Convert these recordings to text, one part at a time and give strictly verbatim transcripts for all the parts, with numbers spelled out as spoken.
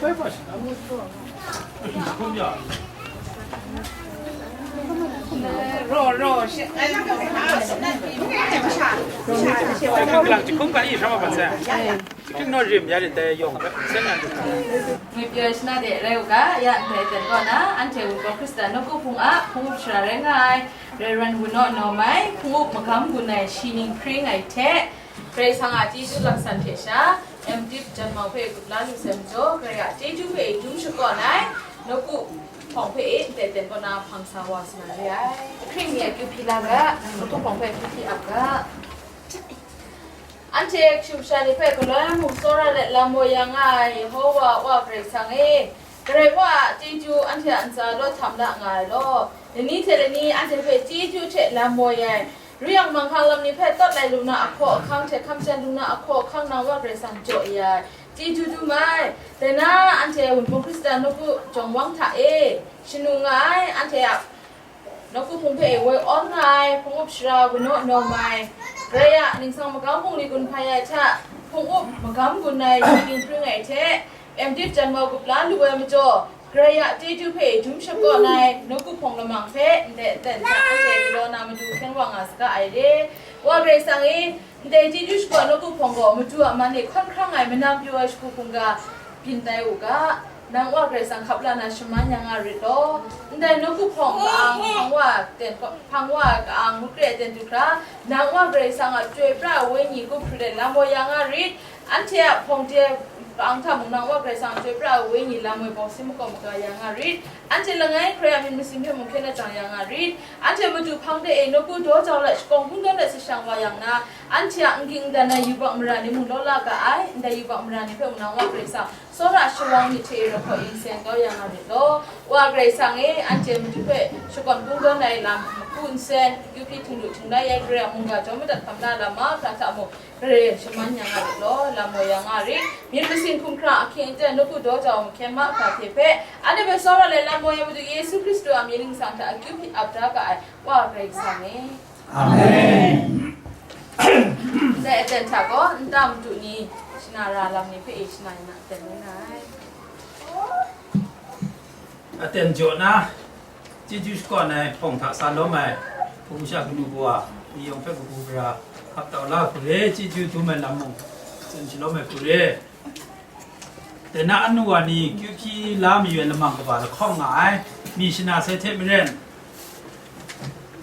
Ngwi pyaw shana de rai u ga, ya ndai ten kaw na, anhte Wunpawng Hkristan nawku hpung a hpung up shara rai nga ai, Rev. Wunawt Nawmai, hpung up magam gun ai shi ning hpring ai hte, Karai Kasang a chyeju lam san hte sha, M.Div janmau hpe gup la lu sai majaw, Karai a chyeju hpe dum shakawn ai, nawku hpawng hpe e ndai ten kaw na hpang sa wa sa na re ai. Hkring mi a kyu hpyi la ga, nawku hpawng hpe kyu hpyi ap ga. Anhte kashu kasha ni hpe galoi mung tsawra let lam woi ya nga ai Yehowa Wa Karai Kasang e, Karai Wa a chyeju anhte a ntsa law htam la nga ai law, lani hte lani anhte hpe chyeju hte lam woi ai, ru yang manghkang lam ni hpe tawt lai lu na ahkaw ahkang hte hkam shan lu na ahkaw ahkang nang Wa Karai Kasang jaw ya ai, chyeju dum ai. Dai na, anhte Wunpawng Hkristan nawku jawng wang hta e shanu nga ai, anhte a nawku hpung hpe woi awn nga ai, hpung up shara Wunawt Nawmai, Karai a ningsang magam hpung li gun hpai ai hta, hpung up magam gun ai shi ning hpring ai hte, M.Div janmau gup la lu ai majaw, Karai a chyeju hpe dum shakawn ai nawku hpawng lamang hpe ndai ten hta anhte galaw na matu hkyen wa nga saga ai re. Wa Karai Kasang e, ndai chyeju shakawn nawku hpawng gaw matu a man e hkawn hkrang ai manam pyaw ai shagu hkungga byin tai u ga, nang Wa Karai Kasang hkap la na shaman ya nga rit law. Ndai nawku hpawng ka-ang hpang wa ten, hpang wa ka-ang ngut re ai ten du hkra, nang Wa Karai Kasang a Chyoi Pra ai Wenyi gup hkrit ai lam woi ya nga rit. Anhte a hpawng de ka-ang hta mung nang Wa Karai Kasang a Chyoi Pra ai Wenyi lam woi bawng si makawp maga ya nga rit. Anhte langai Karai a myit masin hpe mung hkyen ajang ya nga rit. Anhte madu hpang de e nawku daw jau let shakawng hpung dawn let sa shang wa yang na, anhte a n ging n dan ai yubak mara ni mung law la ga ai, ndai yubak mara ni hpe mung nang Wa Karai Kasang tsawra shawang myit hte e rahkaw e n seng kau ya nga rit law. Wa Karai Kasang e, anhte madu hpe shakawn hpung dawn ai lam, maku nsen, akyu hpyi htinglu htinglai ai Karai a mungga jawm madat hkam na lam mahkra hta mung, Karai e shaman ya nga rit law, lam woi ya nga rit. Myit masin hkumhkrang ahkying aten nawku daw jau mahkyen mahkra hte hpe, anhte hpe tsawra let lam woi ai Madu Yesu Hkristu a mying ningsang hta akyu hpyi ap da ga ai Wa Karai Kasang e. Amen. Ndai aten hta gaw, nta madu ni shana ra lam ni hpe e shana yu na aten rai nga ai. Aten jaw na, chyeju shakawn ai hpawng hta sa lawm ai, hpung masha kanu kawa ni yawng hpe kabu gara hkap tau la hku re, chyeju dum ai lam mung tsun shalawm ai hku re. Dai na anu wa ni kyu hpyi la mayu ai lamang kaba lahkawng nga ai, mi shana sai hte maren,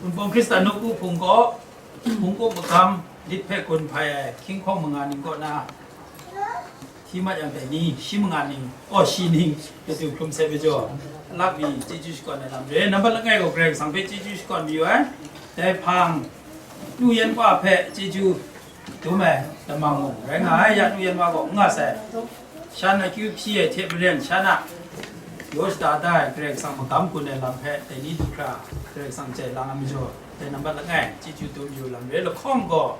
Wunpawng Hkristan nawku hpung kaw, hpung up magam lit hpe gun hpai ai hkying hkawng manga ning kaw na, hti mat yang dai ni, shi manga ning, aw, shi ning, matu hkrum sai majaw, alak mi chyeju shakawn ai lam re. Nambat langai gaw Karai Kasang hpe chyeju shakawn mayu ai. Dai hpang, nu yan wa hpe chyeju dum ai lamang mung rai nga ai, ya nu yan wa gaw n nga sai. Shan akyu hpyi ai hte maren, shan a yaw shada da ai Karai Kasang magam gun ai lam hpe dai ni du hkra Karai Kasang jai lang ai majaw, dai nambat langai chyeju dum yu lam re. Lahkawng gaw,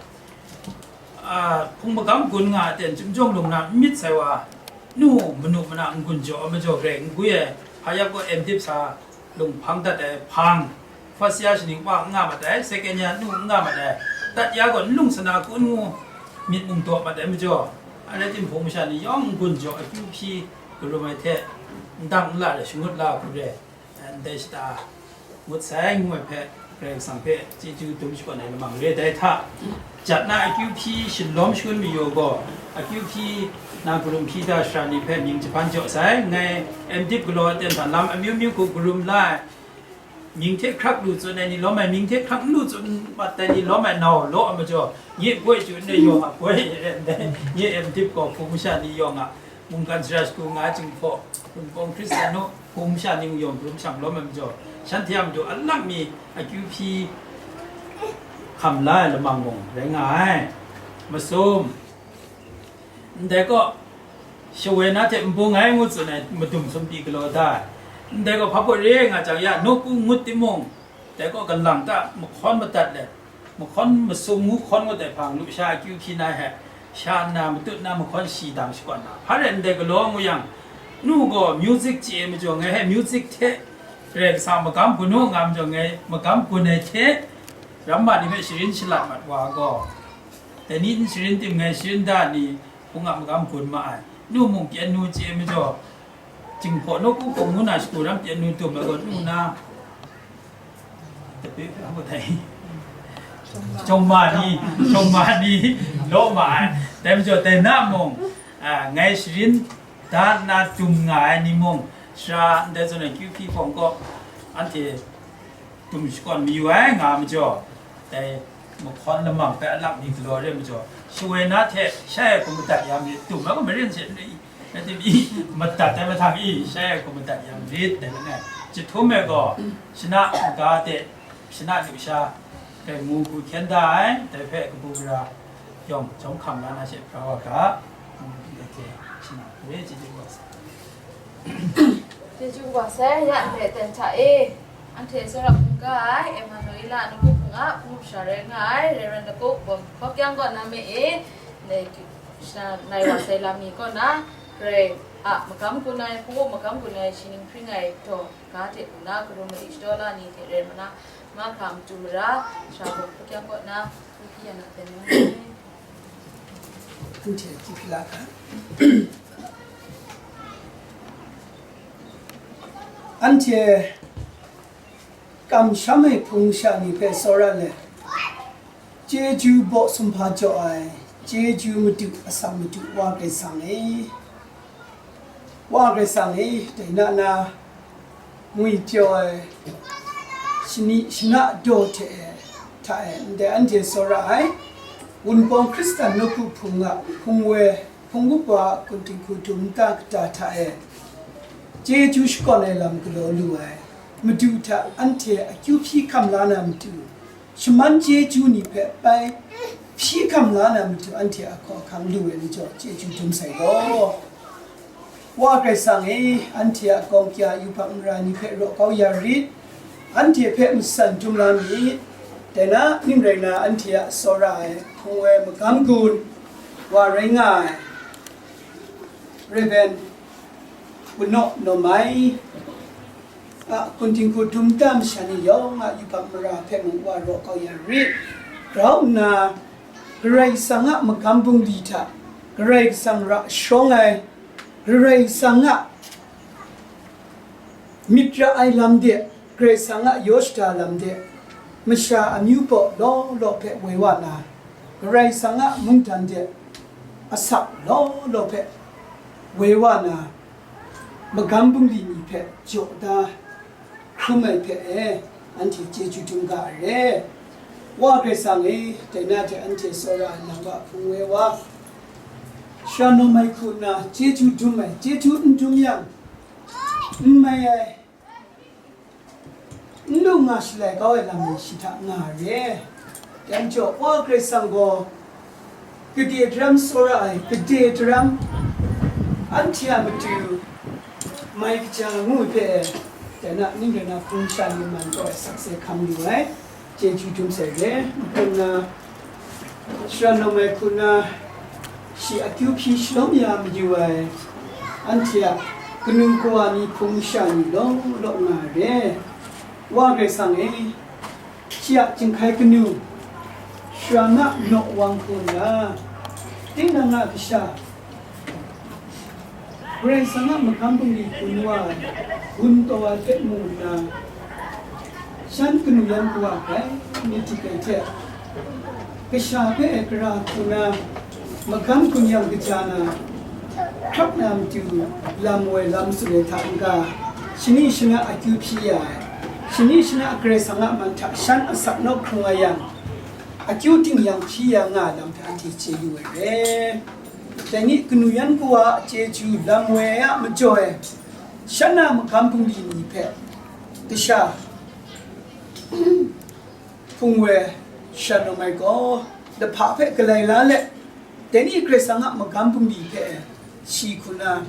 a, hpung magam gun nga ai ten, Chyum Jawng Lung na n myit sai wa, nu manu mana n-gun jaw ai majaw, Karai n gwi ai, hpa yap gaw M.Div sa lung hpang dat ai hpang, first year shaning wa n nga mat ai, second year nu n nga mat ai, third year gaw nlung sana kun ngu myit mung daw mat ai majaw, anhte tinghpung masha ni yawng n-gun jaw akyu hpyi karum ai hte, n dang n la ai shangut la hku re. Ndai shata ngut sai ngu ai hpe, Karai Kasang hpe chyeju dum shakawn ai lamang re. Dai hta, jat na akyu hpyi shalawm shangun mayu gaw, akyu hpyi na karum hpyi da shara ni hpe mying jahpan jaw sai. Ngai M.Div galaw ai ten hta lam amyu myu hku karum la ai, mying hte hkrak lu tsun ai ni lawm ai, mying hte hkrak n lu tsun mat ai ni lawm ai nau law ai majaw, nye boi chyu n ai yawng a boi, nye M.Div gaw hpung masha ni yawng a mungkan sara shagu nga ai Jinghpaw, Wunpawng Hkristan nu hpung masha ni yawng karum shang lawm ai majaw, shanhte a matu alak mi akyu hpyi hkam la ai lamang mung rai nga ai. Masum, ndai kaw, shawoi na hte n bung ai ngu tsun ai madum sumpyi galaw da ai. Ndai kaw hpa baw re nga jang ya, nawku ngut timung, dai kaw galang ta mahkawn madat let, mahkawn masum ngu hkawn ngut ai hpang, lusha akyu hpyi na hte, sha nna matut na mahkawn shi dang shakawn na, hpa rai ndai galaw ngu yang, nu gaw music chye ai majaw, ngai hpe music hte Karai Kasang magam gun u nga majaw, ngai magam gun ai hte ramma ni hpe sharin shalat mat wa gaw, dai ni n sharin tim, ngai sharin da ni hpung a magam gun ma ai. Nu mung pyan nu chye ai majaw, Jinghpaw nawku hpung ngu na shagu ram pyi nu tum ai gaw, nu na, tape hpe a ngu dai, jawng ma ni, jawng ma ni, law ma ai. Dai majaw, dai na mung, a, ngai sharin da nna dum nga ai ni mung, sara ndai zawn ai kyu hpyi hpawng kaw, anhte dum shakawn mayu ai nga majaw, dai mahkawn lamang hpe a lap mi galaw re majaw, shawoi na hte sha e hkum madat ya marit, dum ai gaw maren she n rai i, rai timung, madat ai mahtang i, sha e hkum madat ya marit, dai langai. Chyahtum e gaw, shana maga de, shana lusha, kai mu hku hkyen da ai, dai hpe kabu gara yawng jawng hkam la na she pra wa ga, mm, dai hte shana hku re, chyeju wa sa. Chyeju wa sai, ya ndai aten hta e, anhte tsawra hkungga ai Emanuela nawku hpung a hpung sha rai nga ai Reverend Lakup Bawm Hkaw Kyang kaw na me e, ndai sha nai wa sai lam ni kaw na, Karai a magam gun ai, hpung up magam gun ai, shi ning hpring ai htaw ga hte hku na, karum mali shadaw la ni hte rai mana, mahkra matu mara, sha Bawm Hkaw Kyang kaw na, Hpyi ya na ten ngai. Anhte a kyi hkila hkan. Anhte kamsham ai hpung sha ni hpe tsawra let, chyeju baw sumhpa jaw ai, chyeju madu asak madu Wa Karai Kasang e, Wa Karai Kasang e, dai na na, ngwi pyaw ai shani shana daw hte e, hta e, ndai anhte tsawra ai, Wunpawng Hkristan nawku hpung a hpung woi, hpung wup wa a kunting hku dum nta kata hta e, chyeju shakawn ai lam galaw lu ai, Madu hta anhte akyu hpyi hkam la na matu, shaman chyeju ni hpe bai hpyi hkam la na matu, anhte a hkaw ahkang lu ai majaw, chyeju dum sai gaw, Wa Karai Kasang e, anhte a gawng kya yubak mara ni hpe raw kau ya rit, anhte hpe matsan dum la myit. Dai na, ning rai na, anhte a tsawra ai hpung woi magam gun wa rai nga ai Rev. Wunawk Nawmai a kunting hku dum nta masha ni yawng a yubak mara hpe mung wa raw kau ya rit. Grau nna, Karai Kasang a magam bungli hta Karai Kasang ra shawng ai, Karai Kasang a myit ra ai lam de, Karai Kasang a yaw shada lam de, masha amyu paw law law hpe woi wa na, Karai Kasang a mungdan de asak law law hpe woi wa na, magam bungli ni hpe jaw da hkrum ai hpe e, anhte chyeju dum ga ai re. Wa Karai Kasang e, dai na hte anhte tsawra ai lam wa hpung woi wa, sara nawmai hku nna chyeju dum ai, chyeju n dum yang, n mai ai, n lu nga shalai kau ai lam ni shi hta nga ai re. Dai majaw, Wa Karai Kasang gaw gade daram tsawra ai, gade daram anhte a matu mai kaja ngu ai hpe, dai na ning rai na hpung sha ni man taw ai sakse hkam lu ai, chyeju dum sai re. N hpung na, sara nawmai hku nna shi akyu hpyi shalawm ya mayu ai, anhte a kanu kawa ni hpung sha ni law law nga ai re. Wa Karai Kasang e, shi a jinghkai kanu, sara na naw wang hku nna, tinang a kasha, Karai Kasang a magam bungli hku nu ai, gun taw ai hpe mu nna, shan kanu yan kawa grai myit dik ai hte, kasha hpe ai gara hku na, magam gun yang kaja na, hkrap na matu lam woi lam tsun ai hta n-ga, shani shana akyu hpyi ya ai, shani shana Karai Kasang a man hta shan asak naw hkrung ai yang, akyu ting yang hpyi ya nga ai lam hpe anhte chye lu ai re. Dai ni kanu yan kawa a chyeju lam woi ai a majaw e, shan a magam bungli ni hpe kasha hpung woi sara nawmai gaw, lahpa hpe galai la let, dai ni Karai Kasang a magam bungli hpe shi hku na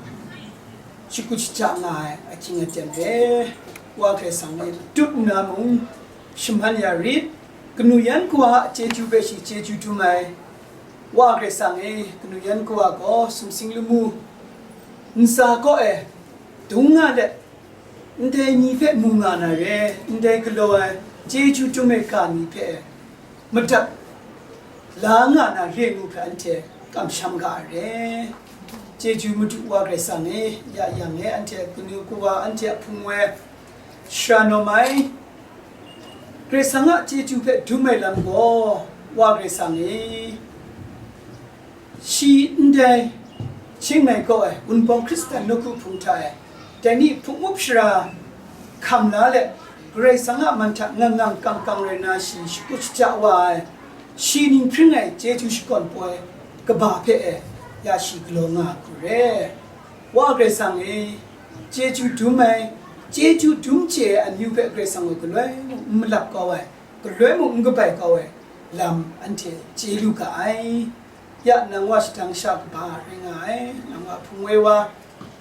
shakut shaja nga ai ahkying aten re. Wa Karai Kasang e, dut nna mung shaman ya rit, kanu yan kawa a chyeju hpe shi chyeju dum ai, Wa Karai Kasang e, kanu yan kawa gaw sumsing lamu ntsa kaw e dung nga let, ndai ni hpe mu nga na re, ndai galaw ai chyeju dum ai ga ni hpe madat la nga na re ngu hpe anhte kamsham ga ai re. Chyeju Madu Wa Karai Kasang e, ya yang e, anhte kanu kawa, anhte a hpung woi, shara nawm ai, Karai Kasang a chyeju hpe dum ai lam gaw, Wa Karai Kasang e, shi ndai hkying ai kaw ai Wunpawng Hkristan nawku hpung hta e, dai ni hpung up shara hkam la let, Karai Kasang a man hta ngang ngang kang kang rai nna shi shakut shaja wa ai, shi ning hpring ai chyeju shakawn poi kaba hpe e, ya shi galaw nga hku re. Wa Karai Kasang e, chyeju dum ai, chyeju dum chye ai amyu hpe Karai Kasang gaw galoi mung n malap kau ai, galoi mung n kabai kau ai lam anhte chye lu ga ai. Ya nang Wa shadang sha kaba rai nga ai, nang Wa hpung woi wa,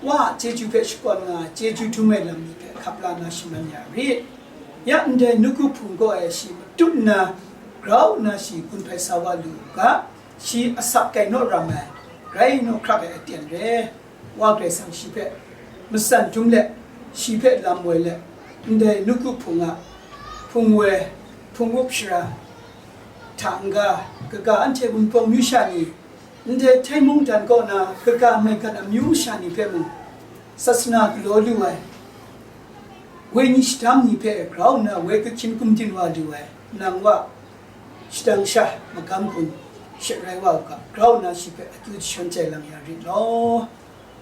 Wa a chyeju hpe shakawn nga ai, chyeju dum ai lam ni hpe hkap la na shaman ya rit. Ya ndai nawku hpung kaw e shi matut nna, grau nna shi gun hpai sa wa lu u ga, shi asak gai naw ram ai, grai naw hkrak ai aten re. Wa Karai Kasang shi hpe matsan dum let, shi hpe lam woi let, ndai nawku hpung a hpung woi, hpung up shara hta n-ga, kaga anhte Wunpawng myu sha ni, ndai Htai mungdan kaw na kaga maigan amyu sha ni hpe mung, sasana galaw lu ai, wenyi shadang ni hpe grau nna woi kahkyin gumdin wa lu ai, nang Wa shadang sha magam gun she rai wa u ga, grau nna shi hpe akyu jashawn chye lang ya rit law.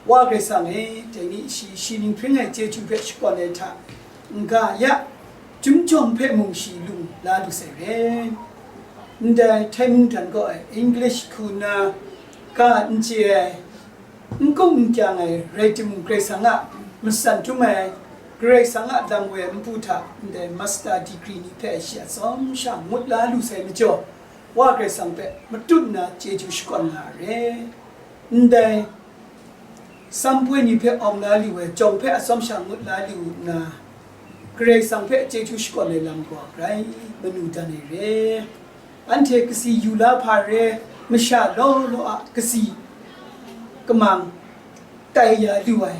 Wa Karai Kasang e, dai ni shi, shi ning hpring ai chyeju hpe shakawn ai hta n-ga ya, Chyum Jawng hpe mung shi lung la lu sai re. Ndai Htai mungdan kaw ai English hku nna ga n chye ai, n kung n kyang ai rai timung, Karai Kasang a matsan dum ai, Karai Kasang a lam woi ai npu hta ndai master degree ni hpe shi atsawm sha ngut la lu sai majaw, Wa Karai Kasang hpe matut nna chyeju shakawn nga ai re. Ndai sampoi ni hpe awng la lu ai, jawng hpe atsawm sha ngut la lu nna, Karai Kasang hpe chyeju shakawn ai lam gaw grai manu dan ai re. Anhte kasi yu la hpa re, masha law law a kasi kamang tai ya lu ai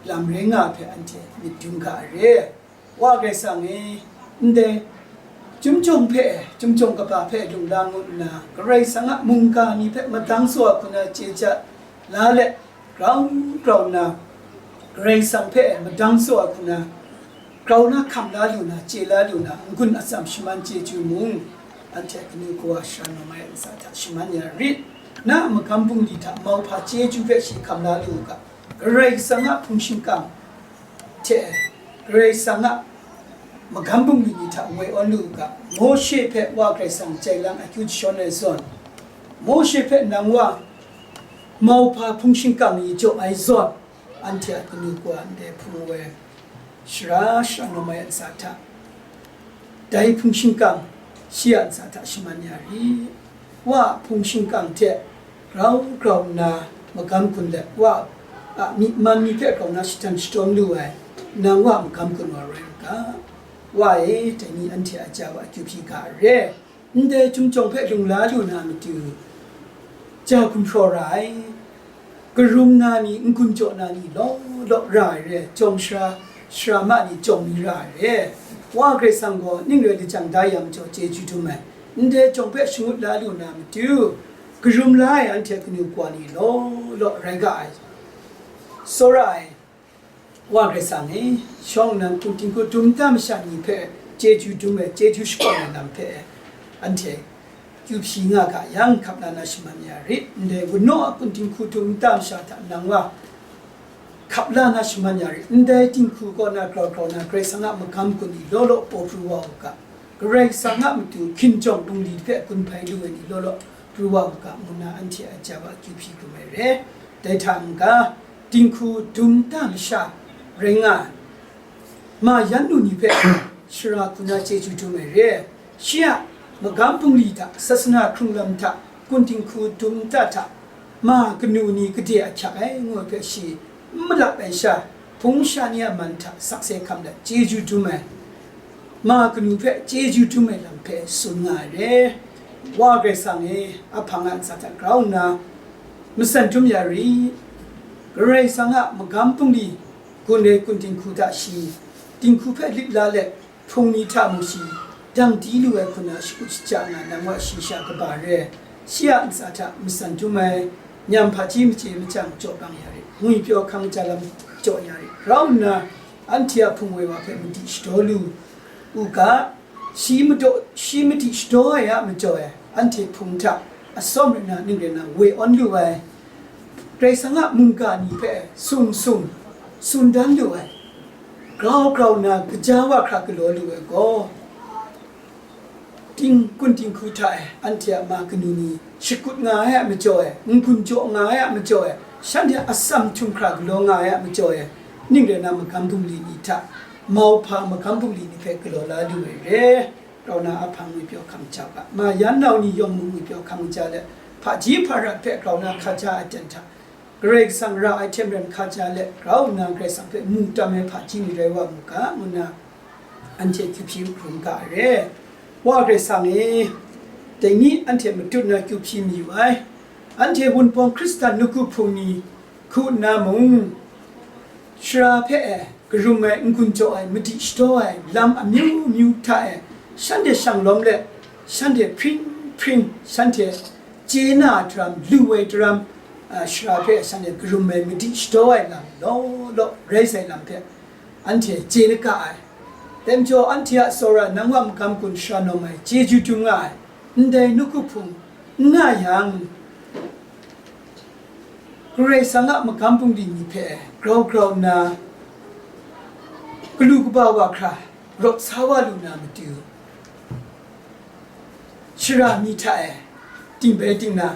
lam rai nga ai hpe anhte myit dum ga ai re. Wa Karai Kasang e, ndai Chyum Jawng hpe, Chyum Jawng kaba hpe lung la ngut nna, Karai Kasang a mungga ni hpe madang tsaw ai hku na chye ja la let, grau grau nna, Karai Kasang hpe madang tsaw ai hku na, grau na hkam la lu na, chye la lu na, n-gun atsam shaman chyeju mung, anhte kanu kawa shara nawm ai ntsa hta shaman ya rit. Na a magam bungli hta mauhpa chyeju hpe shi hkam la lu u ga, Karai Kasang a hpung shingkang hte Karai Kasang a magam bungli ni hta woi awn lu u ga, Mawshe hpe Wa Karai Kasang jai lang akyu jashawn ai zawn, Mawshe hpe nang Wa mauhpa hpung shingkang ni jaw ai zawn, anhte a kanu kawa ndai hpung woi shara shara nawm ai ntsa hta, dai hpung shingkang shi a ntsa hta shaman ya rit. Wa a hpung shingkang hte grau grau nna magam gun let, Wa a myi man ni hpe grau na shatan shadawn lu ai, nang Wa a magam gun wa rai u ga. Wa e, dai ni anhte a ja wa akyu hpyi ga ai re. Ndai Chyum Jawng hpe lung la lu na matu, ja gumhpraw ra ai, karum na ni, n-gun jaw na ni law law ra ai re, jawng sara, sara ma ni jawng mi ra ai re. Wa Karai Kasang gaw ning rai lajang da ya majaw chyeju dum ai, ndai jawng hpe shangut la lu na matu, karum la ai anhte kanu kawa ni law law rai ga ai, tsawra ai. Wa Karai Kasang e, shawng nnan kunting hku dum nta masha ni hpe chyeju dum ai, chyeju shakawn ai lam hpe anhte kyu hpyi nga ga yang, hkap la na shaman ya rit. Ndai wunnaw a kunting hku dum nta masha hta nang Wa hkap la na shaman ya rit. Ndai dinghku kaw na grau grau na Karai Kasang a magam gun ni law law paw pru wa u ga, Karai Kasang a matu hkinjawng bungli hpe gun hpai lu ai ni law law pru wa u ga, ngu na anhte a ja wa akyu hpyi hkrum ai re. Dai hta n-ga, dinghku dum nta masha rai nga ai, ma yan lu ni hpe shara hku na chyeju dum ai re. Shi a magam bungli hta, sasana hkrung lam hta, kunting hku dum nta hta, ma kanu ni gade ahkyak ai, ngu ai hpe shi n malap ai sha, hpung sha ni a man hta sakse hkam let chyeju dum ai, ma kanu hpe chyeju dum ai lam hpe tsun nga ai re. Wa Karai Kasang e, a hpang a ntsa hta grau nna, matsan dum ya rit. Karai Kasang a magam bungli gun ai kunting hku hta shi, dinghku hpe lit la let, hpung ni hta mung shi, dang di lu ai hku na shakut shaja nga, nang Wa shi sha kaba re ai, shi a ntsa hta matsan dum ai, nyam hpaji machye machyang jaw bang ya rit, ngwipyaw hkang ja lam jaw ya rit, grau nna anhte a hpung woi wa hpe madi shadaw lu u ga, shi madaw, shi madi shadaw ai a majaw e, anhte hpung hta atsawm rai na, ning rai na, woi awn lu ai, Karai Kasang a mungga ni hpe sung sung tsun dan lu ai, grau grau nna kaja wa hkra galaw lu ai gaw, ting-, kun dinghku hta e anhte a ma kanu ni shakut nga ai a majaw e, n-gun jaw nga ai a majaw e, shanhte a atsam htum hkra galaw nga ai a majaw e, ning rai na, magam bungli ni hta, mauhpa magam bungli ni hpe galaw la lu ai re. Grau na ahpang ngwipyaw hkang ja u ga, ma yan nau ni yawng mung ngwipyaw hkang ja let, hpaji hparat hpe grau na hkaja ai aten hta, Karai Kasang ra ai hte maren hkaja let, grau nna Karai Kasang hpe mu tam ai hpaji ni rai wa mu ga, ngu nna anhte kyu hpyi hkrum ga ai re. Wa Karai Kasang e, dai ni anhte matut na kyu hpyi mayu ai. Anhte Wunpawng Hkristan nawku hpung ni hku nna mung, shara hpe e karum ai, n-gun jaw ai, madi shadaw ai lam amyu myu hta e shanhte shang lawm let, shanhte hpring hpring, shanhte chye na daram, lu ai daram, a, shara hpe shanhte karum ai, madi shadaw ai lam law law rai sai lam hpe anhte chye na ga ai. Dai majaw, anhte a tsawra nang wa magam gun shara nawm ai, chyeju dum nga ai, ndai nawku hpung n nga yang, Karai Kasang a magam bungli ni hpe grau grau nna, galu kaba wa hkra rawt sa wa lu na matu, shara mi hta e ting bai ting na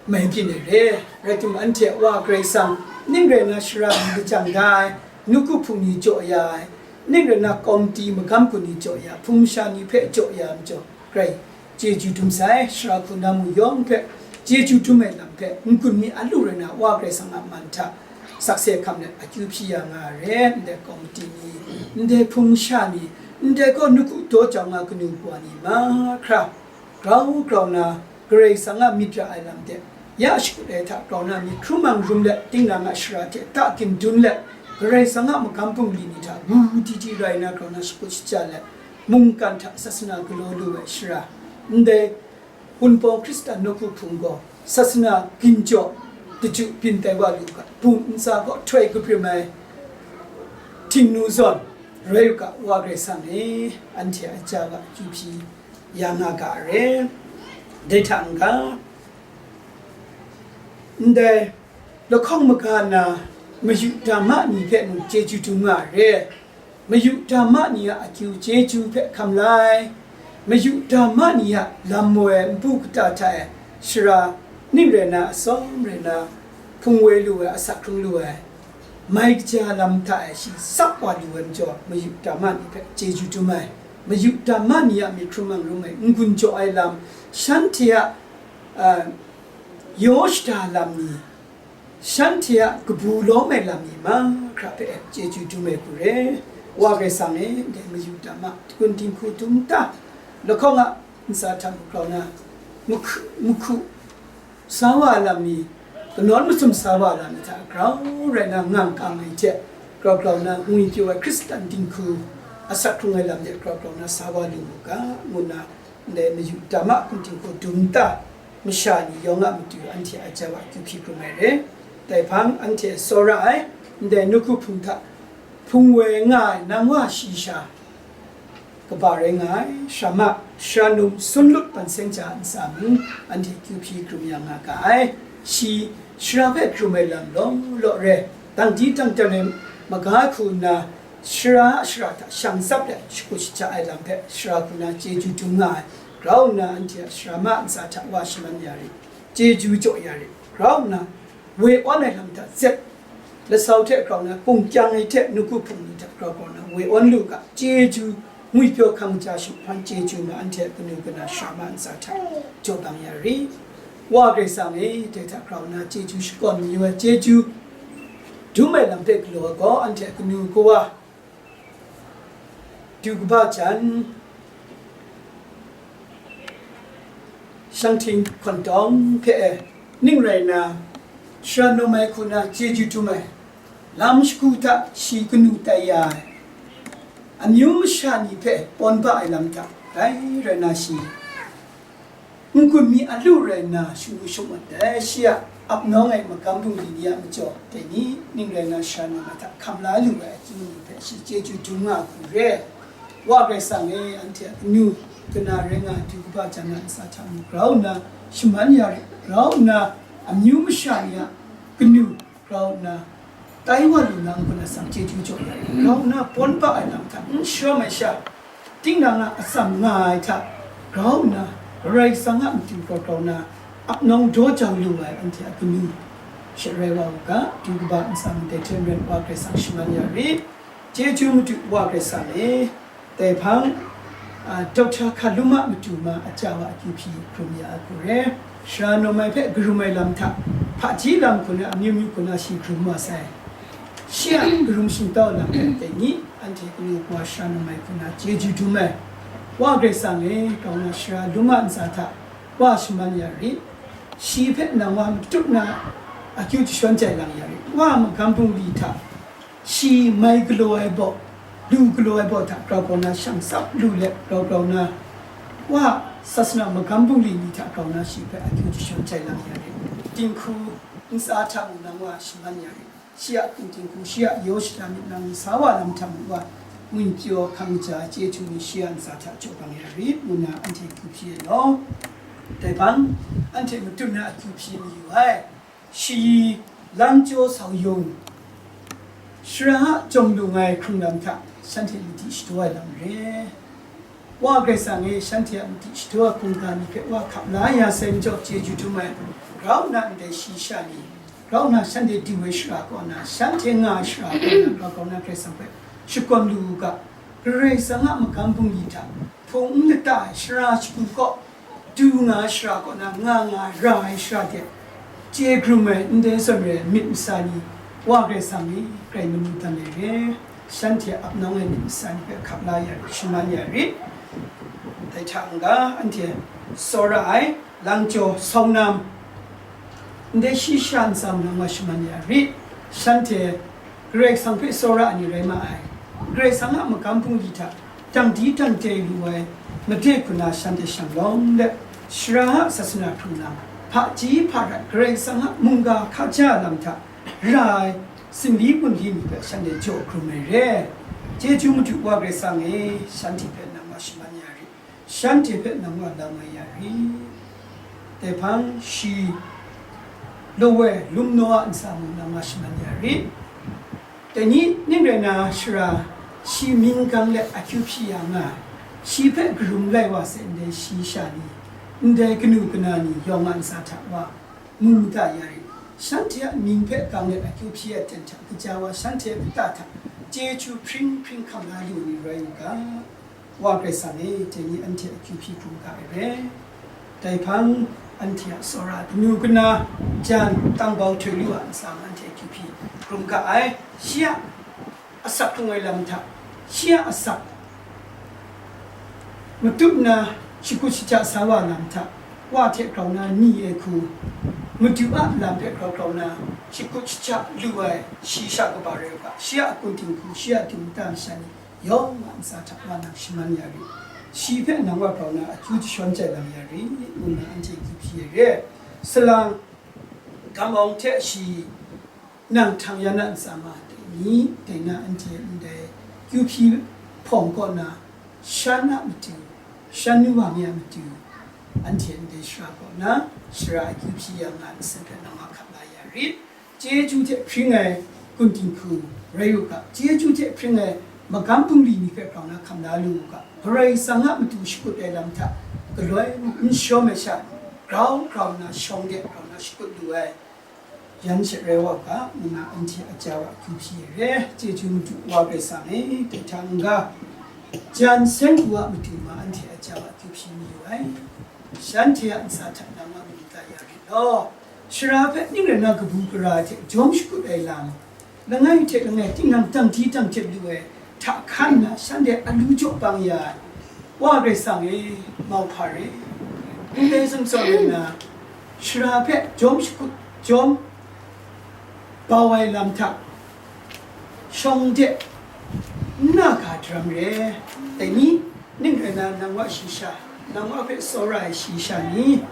mai byin ai re. Rai timung, anhte a Wa Karai Kasang ning rai na, shara mi lajang da ai, nawku hpung ni jaw ya ai, ning rai na, kawmti magam gun ni jaw ya, hpung masha ni hpe jaw ya ai majaw, grai chyeju dum sai. Shara hku na mung yawng hpe chyeju dum ai lam hpe, n-gun mi a lu rai na, Wa Karai Kasang a man hta sakse hkam let akyu hpyi ya nga ai re. Ndai kawmti ni, ndai hpung masha ni, ndai gaw nawku daw jau nga kanu kawa ni mahkra, grau grau nna Karai Kasang a myit ra ai lam de, ya shakut ai hta grau na myit hkrum mang rum let, tinang a shara hte ta gindun let, Karai Kasang a magam bungli ni hta wu di di rai na grau na shakut shaja let, mungkan hta sasana galaw lu ai shara, ndai Wunpawng Hkristan nawku hpung gaw sasana ginjaw daju byin tai wa lu ga, bum ntsa gaw htoi kabrim ai htingnu zawn rai u ga, Wa Karai Kasang e, anhte a ja ga akyu hpyi ya nga ga ai re. Dai hta n-ga, ndai lahkawng maga na mayu dama ni hpe mung chyeju dum nga ai re. Mayu dama ni a akyu chyeju hpe hkam la ai, mayu dama ni a lam maw ai npu kata hta e shara ning rai na, atsawm rai na, hpung woi lu ai, asak hkrung lu ai, mai kaja lam hta e shi tsap wa lu ai majaw, mayu dama ni hpe chyeju dum ai, mayu dama ni a myit hkrum mang rum ai, n-gun jaw ai lam, shanhte a, a, yaw shada lam ni, shanhte a kabu lawm ai lam ni mahkra hpe chyeju dum ai hku re. Wa Karai Kasang e, ndai mayu dama, kun dinghku dum nta, lahkawng a ntsa hta mung grau na, mahku, mahku sa wa ai lam ni, kanawn masum sa wa ai lam ni hta grau rai na, ngang kang ai hte grau grau na, ngwipyaw ai Hkristan dinghku asak hkrung ai lam de grau grau na sa wa lu mu ga, ngu nna ndai mayu dama, kun dinghku dum nta, masha ni yawng a matu anhte a ja wa akyu hpyi hkrum ai re. Dai hpang anhte tsawra ai, ndai nawku hpung hta hpung woi nga ai nang wa shayi sha kaba rai nga ai, shara ma, shara num, sun lut, ban seng ja ntsa mung, anhte akyu hpyi hkrum ya nga ga ai. Shi shara hpe hkrum ai lam law law re, dangdi dangdan ai maga hku nna, shara a shara hta shang tsap let shakut shaja ai lam hpe shara hku na chyeju dum nga ai, grau nna anhte a shara ma ntsa hta wa shaman ya rit, chyeju jaw ya rit, grau nna woi awn ai lam hta zep, lasau hte grau na, kungkyang ai hte nawku hpung ni hta grau grau na woi awn lu ga, chyeju, ngwipyaw hkang ja shut hpan chyeju ma, anhte a kanu kana shara ma ntsa hta jaw bang ya rit. Wa Karai Kasang e, dai hta grau na chyeju shakawn mayu ai, chyeju dum ai lam hpe galaw ai gaw, anhte a kanu kawa, du kaba jan, shanghting hkawntawng hpe e ning rai na, shara num ai hku na chyeju dum ai, lam shagu hta shi kanu tai ya ai, amyu masha ni hpe pawn ba ai lam hta, dai rai na shi n-gun mi a lu rai nna, shanu shawng mat ai, shi a Ap nawng ai magam bungli ni a majaw, dai ni ning rai na sha na ma hta hkam la lu ai akyu ni hpe shi chyeju dum nga hku re. Wa Karai Kasang e, anhte a kanu kana rai nga ai du kaba jan na ntsa hta mung grau nna shaman ya rit, grau nna amyu masha ni a kanu grau nna tai wa lu na n-gun atsam chyeju jaw ya rit, grau nna pawn ba ai lam hta n shawm ai sha, tinang a atsam nga ai hta grau nna, Karai Kasang a matu grau grau nna ap nawng daw jau lu ai anhte a kanu she rai wa u ga, du kaba ntsa ndai hte maren Wa Karai Kasang shaman ya rit. Chyeju madu Wa Karai Kasang e. Dai hpang, a, Doctor Hkaluma Maduma a ja wa akyu hpyi hkrum ya ai hku re, sara nawm ai hpe karum ai lam hta, hpaji lam hku na amyu myu hku na shi hkrum wa sai. Shi a karum shingtau lam hpe dai ni, anhte kanu wa sara nawm ai hku na chyeju dum ai. Wa Karai Kasang e, grau nna sara lum a ntsa hta wa shaman ya rit. Shi hpe nang wa matut na akyu jashawn jai lang ya rit. Wa a magam bungli hta, shi mai galaw ai baw, lu galaw ai baw hta grau grau na shang tsap lu let, grau grau na wa sasana magam bungli ni hta grau na shi hpe akyu jashawn jai lang ya rit. Dinghku ntsa hta mung nang wa shaman ya rit. Shi a hpung dinghku, shi a yaw shada myit nang sa wa lam hta mung wa, ngun pyaw hkang ja chyeju ni shi a ntsa hta jaw bang ya rit, ngu nna anhte akyu hpyi ai law. Dai hpang, anhte matut na akyu hpyi mayu ai. Shi Langjaw Sau Yung, Sara a jawm lu ngai hkrung lam hta shanhte madi shadaw ai lam re. Wa Karai Kasang e, shanhte a madi shadaw ai hkungga ni hpe wa hkap la ya sai majaw chyeju dum ai, grau nna ndai shi sha ni, grau nna shanhte du ai shara kaw na, shanhte nga ai shara kaw na, grau grau na Karai Kasang hpe shakawn lu u ga, Karai Kasang a magam bungli hta hpung n lata ai sara shagu kaw, du nga ai shara kaw na nga nga ra ai shara de, chye hkrum ai ndai zawn re ai myit masa ni, Wa Karai Kasang e, grai manu dan ai re, shanhte ap nawng ai myit masa ni hpe hkap la ya rit, shaman ya rit. Dai hta n-ga, anhte tsawra ai Langjaw Sau Nam, ndai shi sha ntsa mung nang wa shaman ya rit, shanhte Karai Kasang hpe tsawra ai ni rai ma ai. Karai Kasang a magam bungli hta dang di dang tei lu ai made hku na shanhte shanglawm let, sara a sasana hkrung lam, hpaji hparat Karai Kasang a mungga hkaja lam hta ra ai, sumli bungli ni hpe shanhte jaw hkrum ai re. Chyeju madu Wa Karai Kasang e, shanhte hpe nang wa shaman ya rit. Shanhte hpe nang wa la mai ya rit. Dai hpang shi law ai lum naw a ntsa mung nang wa shaman ya rit. Dai ni ning rai na, sara shi mying gang let akyu hpyi ya nga ai, shi hpe karum lai wa sai ndai shi sha ni, ndai kanu kana ni yawng a ntsa hta wa mu mada ya rit. Shanhte a mying hpe gang let akyu hpyi ai aten hta kaja wa, shanhte a kata hta chyeju hpring hpring hkam la lu ni rai u ga. Wa Karai Kasang e, dai ni anhte akyu hpyi hkrum ga ai re. Dai hpang, anhte a tsawra kanu kana jan tangbau htoi lu a ntsa mung anhte akyu hpyi hkrum ga ai. Shi a asak hkrung ai lam hta, shi a asak matut na shakut shaja sa wa lam hta, wa hte grau na ni ai hku, madu a lam hpe grau grau na shakut shaja lu ai shi sha kaba rai u ga, shi a kun dinghku, shi a dingda masha ni yawng a ntsa hta wa nang shaman ya rit. Shi hpe nang wa grau na akyu jashawn jai lam ya rit, ngu nna anhte akyu hpyi ai re. Salang, Kamawng hte shi nang htang yan a ntsa ma dai ni, dai na anhte ndai kyu hpyi hpawng kaw na, shan a matu, shan nu wa mi a matu, anhte ndai sara kaw na, sara akyu hpyi ya nga ai nsen hpe nang wa hkap la ya rit. Chyeju hte hpring ai kun dinghku rai u ga, chyeju hte hpring ai magam bungli ni hpe grau na hkam la lu u ga, Karai Kasang a matu shakut ai lam hta galoi mung n shawm ai sha, grau grau nna shawng de grau na shakut lu ai, yan she rai wa u ga, ngu nna anhte a ja wa akyu hpyi ai re. Chyeju madu Wa Karai Kasang e, dai hta n-ga, jan seng u a matu ma anhte a ja wa akyu hpyi mayu ai. Shanhte a ntsa hta nang wa mu mada ya rit law. Sara hpe ning rai na kabu gara hte jawm shakut ai lam, langai hte langai tinang dang di dang jep lu ai hta hkan na shanhte a lu jaw bang ya ai. Wa Karai Kasang e, mauhpa re, ndai zawn zawn rai na, sara hpe jawm shakut, jawm bau ai lam hta shawng de n na ga daram re. Dai ni, ning rai na, nang wa shi sha, nang wa hpe tsawra ai shi sha ni,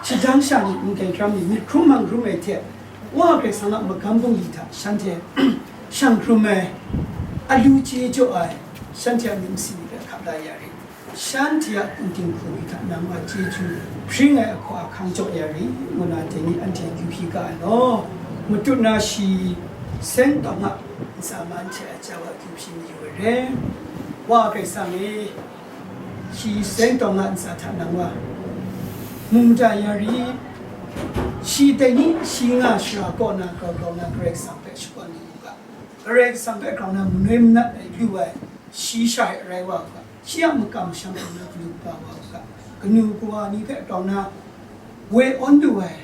Shadang sha ni, ndai hkram ni, myit hkrum mang hkrum ai hte, Wa Karai Kasang a magam bungli hta shanhte shang hkrum ai, alu chye jaw ai, shanhte a myit masin ni hpe hkap la ya rit. Shanhte a kunting hku ni hta nang a chyeju hpring ai ahkaw ahkang jaw ya rit, ngu na dai ni anhte akyu hpyi ga ai law. Matut na shi seng tawng a ntsa ma anhte a jau a akyu hpyi mayu ai re. Wa Karai Kasang e, shi seng tawng a ntsa hta nang wa mu mada ya rit. Shi dai ni shi nga shara kaw na grau grau na Karai Kasang hpe shakawn lu u ga. Karai Kasang hpe grau na manoi manat ai lu ai shi sha e rai wa u ga. Shi a makam masham grau na kanu kaba wa u ga. Kanu kawa ni hpe grau na woi awn lu ai,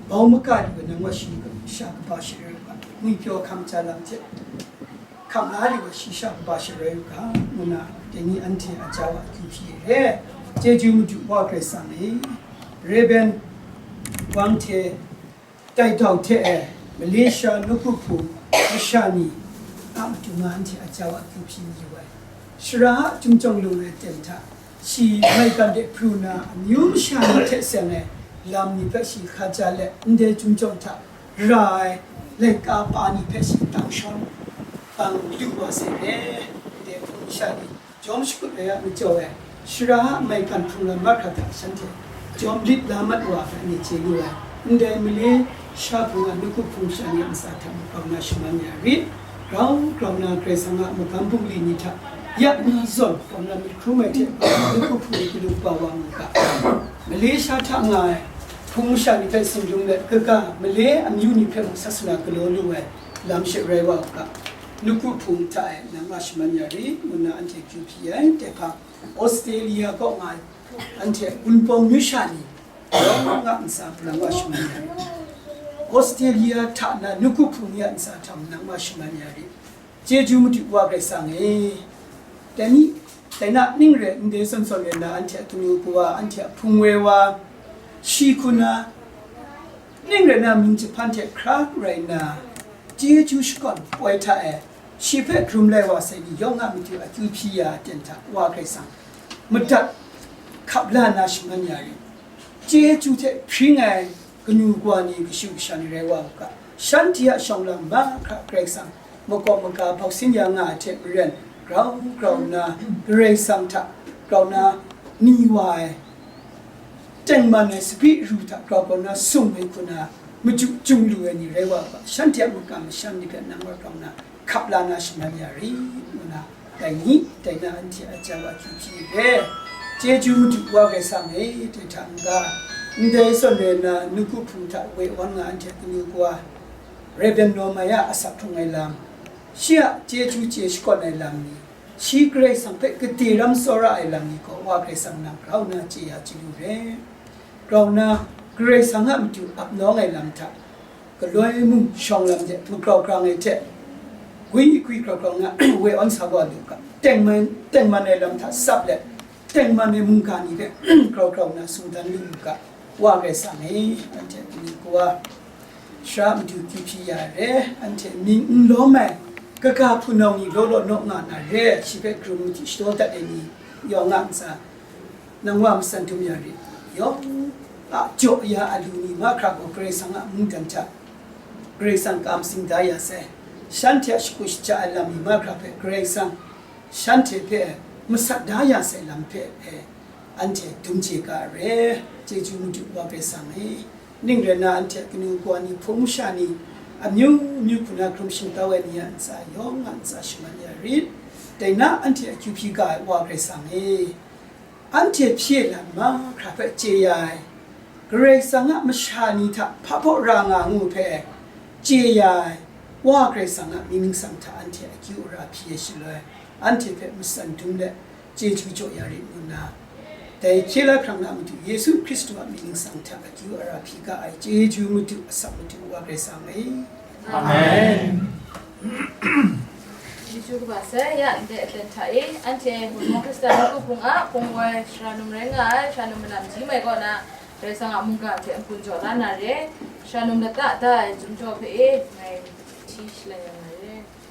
bau maga lu ai nang wa shi sha kaba sharai u ga. Ngwi pyaw hkam ja lam hte hkam la lu ai shi sha kaba sharai u ga, ngu na dai ni anhte a jau a akyu hpyi re. Chyeju madu Wa Karai Kasang e. Reben, Wang hte, Dai dau hte e, Malaysia nawku hpung masha ni a matu nga anhte a jau a akyu hpyi mayu ai. Shara a chyum jawng lung ai aten hta, shi maigan de pru na amyu masha ni hte seng ai lam ni hpe shi hkaja let, ndai chyum jawng hta ra ai laika pa ni hpe shi tang shawn bang lu wa sai re. Ndai hpung masha ni jawm shakut ai a majaw e, shara a maigan hkrung lam mahkra hta shanhte jawm lit la mat wa ai ni chye lu ai. Ndai Malaysia hpung a nawku hpung sha ni a ntsa hta makau na shaman ya rit. Grau grau na Karai Kasang a magam bungli ni hta ya na zawn grau na myit hkrum ai hte nawku hpung ni galu kaba wa mu ga. Malaysia hta nga ai hpung masha ni hpe tsinglung let, kaga Malay amyu ni hpe mung sasana galaw lu ai lam she rai wa u ga. Nawku hpung hta e nang a shaman ya rit, ngu na anhte akyu hpyi ai. Dai hpang Australia kaw nga ai anhte Wunpawng myu sha ni yawng a ntsa hpe nang wa shaman ya rit. Australia hta na nawku hpung ni a ntsa hta nang wa shaman ya rit. Chyeju madu Wa Karai Kasang e. Dai ni, dai na ning rai ndai zawn zawn rai na anhte a kanu kawa, anhte a hpung woi wa, shi hku na, ning rai na, mying jahpan hte hkra rai na, chyeju shakawn poi hta e, shi hpe hkrum lai wa sai ni yawng a matu akyu hpyi ya aten hta, Wa Karai Kasang, madat hkap la na shaman ya rit. Chyeju hte hpring ai kanu kawa ni, kashu kasha ni rai wa u ga, shanhte a shawng lam mahkra Karai Kasang makawp maga bausin ya nga ai hte maren, grau grau nna Karai Kasang hta grau na ni wa ai, tengman ai sabi ru hta grau grau na sung ai hku na machyu chyum lu ai ni rai wa u ga, shanhte a makam masham ni hpe nang wa grau na hkap la na shaman ya rit, ngu na dai ni, dai na anhte a jau a akyu hpyi re. Chyeju madu Wa Karai Kasang e. Dai hta n-ga, ndai zawn rai na nawku hpung hta woi awn nga anhte a kanu kawa, Rev. Nehemiah a asak hkrung ai lam, shi a chyeju chye shakawn ai lam ni, shi Karai Kasang hpe gade ram tsawra ai lam ni gaw Wa Karai Kasang nang grau nna chye ya chyalu re. Grau nna, Karai Kasang a matu ap nawng ai lam hta, galoi mung shawng lam de magrau grang ai hte, gwi gwi grau grau na woi awn sa wa lu ga, tengman, tengman ai lam hta tsap let, tengman ai mungga ni hpe grau grau na sungdan lu u ga, Wa Karai Kasang e, anhte a kanu kawa, sara matu akyu hpyi ya ai re, anhte mying n lawm ai kaga hpunau ni law law naw nga na re, shi hpe hkrum matu shadaw dat ai ni yawng a ntsa, nang wa matsan dum ya rit. Yawng a jaw ya alu ni mahkra gaw Karai Kasang a mungdan hta Karai Kasang kam sing da ya sai. Shanhte a shakut shaja ai lam ni mahkra hpe Karai Kasang shanhte hpe masat da ya sai lam hpe e, anhte dum chye ga ai re. Chyeju madu Wa Karai Kasang e. Ning rai na, anhte a kanu kawa ni, hpung masha ni, amyu myu hku na hkrum shingtau ai ni a ntsa yawng a ntsa shaman ya rit. Dai na anhte akyu hpyi ga ai Wa Karai Kasang e. Anhte hpyi lam mahkra hpe chye ya ai, Karai Kasang a masha ni hta hpa baw ra nga ngu hpe chye ya ai Wa Karai Kasang a mying ningsang hta anhte akyu ara hpyi ai shaloi, anhte hpe matsan dum let chyeju jaw ya rit ngu nna, dai hkye la hprang na Madu Yesu Hkristu a mying ningsang hta akyu ara hpyi ga ai chyeju Madu, asak Madu Wa Karai Kasang e. Amen. Chyeju kaba sai, ya ndai aten hta e, anhte Wunpawng Hkristan Nawku Hpung a hpung woi sara num rai nga ai, sara num malam ji mai kaw na, Karai Kasang a mungga hte n-gun jaw la na re, sara num lata da ai Chyum Jaw hpe e, ngai hti shalai yang ai.